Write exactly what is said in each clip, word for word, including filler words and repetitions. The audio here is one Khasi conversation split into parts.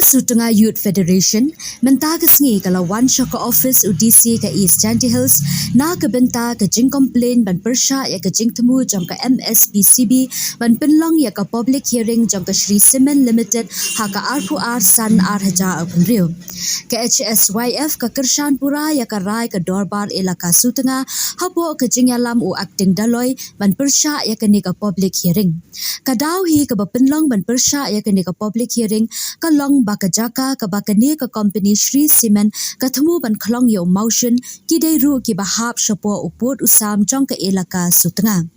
Sutnga Youth Federation mynta ka sngi ka la wan sha ka office u D C ka East Jaintia Hills na ka bynta ka jingcomplain ban pyrshah ïa ka jingthmu jong ka M S P C B ban pynlong ïa ka public hearing jong ka Shree Cement Limited ha ka arphew ar san ar hajar arphew hynriew. Ka H S Y F ka kyrshan pura ïa ka rai ka dorbar elaka Sutnga hapoh ka jingïalam u Acting Daloi ban pyrshah ïa kane ka public hearing. Ka daw hi kaba pynlong ban pyrshah ïa kane ka public hearing ka long ba ka jaka kaba kane ka company Shree Cement ka thmu ban khlong ïa u mawshun ki dei ruh kiba hap shapoh u pud u sam jong ka elaka Sutnga.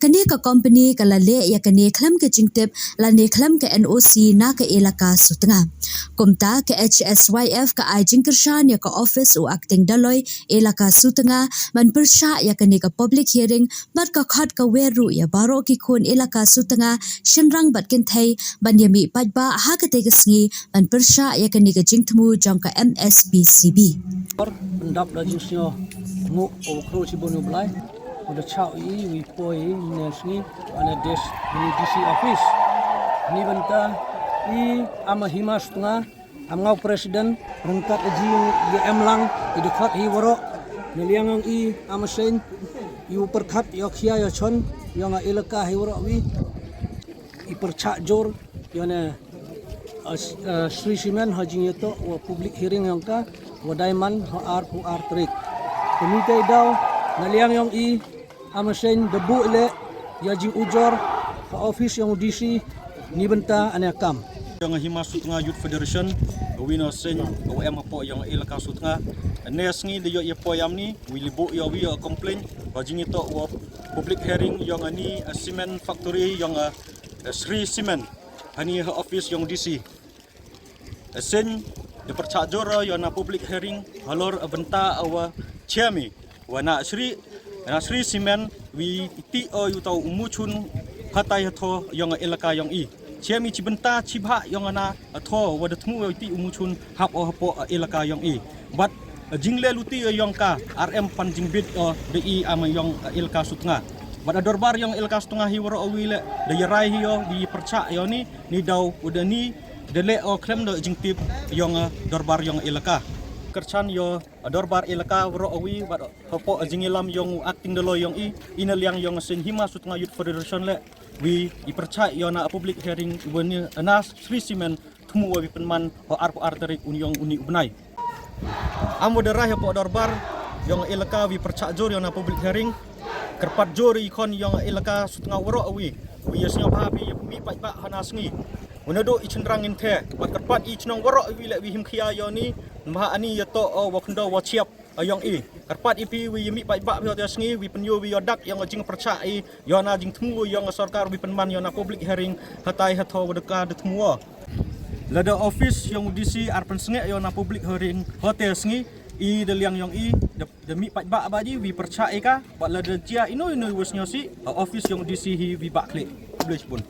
Kane ka company ka la leh ïa kane khlem ka jingtip lane khlem ka N O C na ka elaka Sutnga. Kumta ka H S Y F ka ai jingkyrshan ïa ka office u Acting Daloi elaka Sutnga ban pyrshah ïa kane ka public hearing bad ka khot ka wer ruh ïa baroh ki khun elaka Sutnga, shynrang bad kynthei ban ïa mih paidbah ha katei ka sngi ban pyrshah ïa kane ka jingthmu jong ka M S P C B. Pyndap da jingsngew nguh u khro shibun u Blai u da chah i wi poi ne sngi ane des ni D C office. Ni bynta i ama hima Sutnga am ngaw president ryngkat aji ïa em lang i dkhot hi waroh. Na liang ong i ama seng i u pyrkhat ïa khia ïa chon ïa nga elaka hi waroh wi i pyrchah jur ïa ne Shree Cement ha jingïatoh wa public hearing ïong ka wa daiman ha arphew ar tarik. Kami te daw na liang ïong i ama seng da buh leh ïa jingujor ha office ïong D C ni bynta ane kam. Ïong hima Sutnga Youth Federation wi na seng wa em hapoh ïong elaka Sutnga. Ne sngi da ïoh ïa poi amni wi li buh ïa wi ïa complain wa jingïatoh wa public hearing ïong ani cement factory ïong Shree Cement hani ha office ïong D C. Seng da pyrchah jur ïa na public hearing halor bynta wa chiami wa na Shree na Shree Cement wi ti o yu tau umuchun hatai hatho ïong elaka ïong i. Chiami chi bynta chi bha ïong na hatho wa da thmu wi ti umuchun hap o hapoh elaka ïong i. Bad jingle luti ïong ka R M pan jingbit o da i ama ïong elaka Sutnga. Bad a dorbar ïong elaka Sutnga hi waroh wi le da ïarai hi o di pyrchah ïong ni ni daw u da ni da leh o khlem da jingtip ïong dorbar ïong elaka. Kyrchan ïo dorbar elaka waroh wi bad hapoh jingïalam ïong u Acting Daloi ïong i ina liang ïong seng hima Sutnga Youth Federation le wi i pyrchah ïong na public hearing wi ni na Shree Cement thmu wa wi pynman ha arphew ar tarik un ïong uni u bnai. Am wa da rai hapoh dorbar ïong elaka wi pyrchah jur ïong na public hearing. Kyrpad jur i khon ïong elaka Sutnga waroh wi wi ïa sngewbha wi ïa mih paidbah hana sngi. Wana do i chynrang ngin the bad kyrpad i chnong waroh wi le wi him khia ïong ni. Mha ani ïa to o wa khyndaw wa chiap ïong i. Kyrpad i pi wi ïa mih paidbah wi ha sngi wi pynïoh wi ïa dak ïong jingpyrchah i ïa na jingthmu ïong sorkar wi pynman ïa na public hearing hatai hatho wa da ka da thmu. Lada office ïong D C ar pynsngeh ïa na public hearing hote sngi i da liang ïong i da mih paidbah ba ji wi pyrchah i ka bad lada jia ino ino wi sngew si office ïong D C hi wi ba khleh. Publish bun.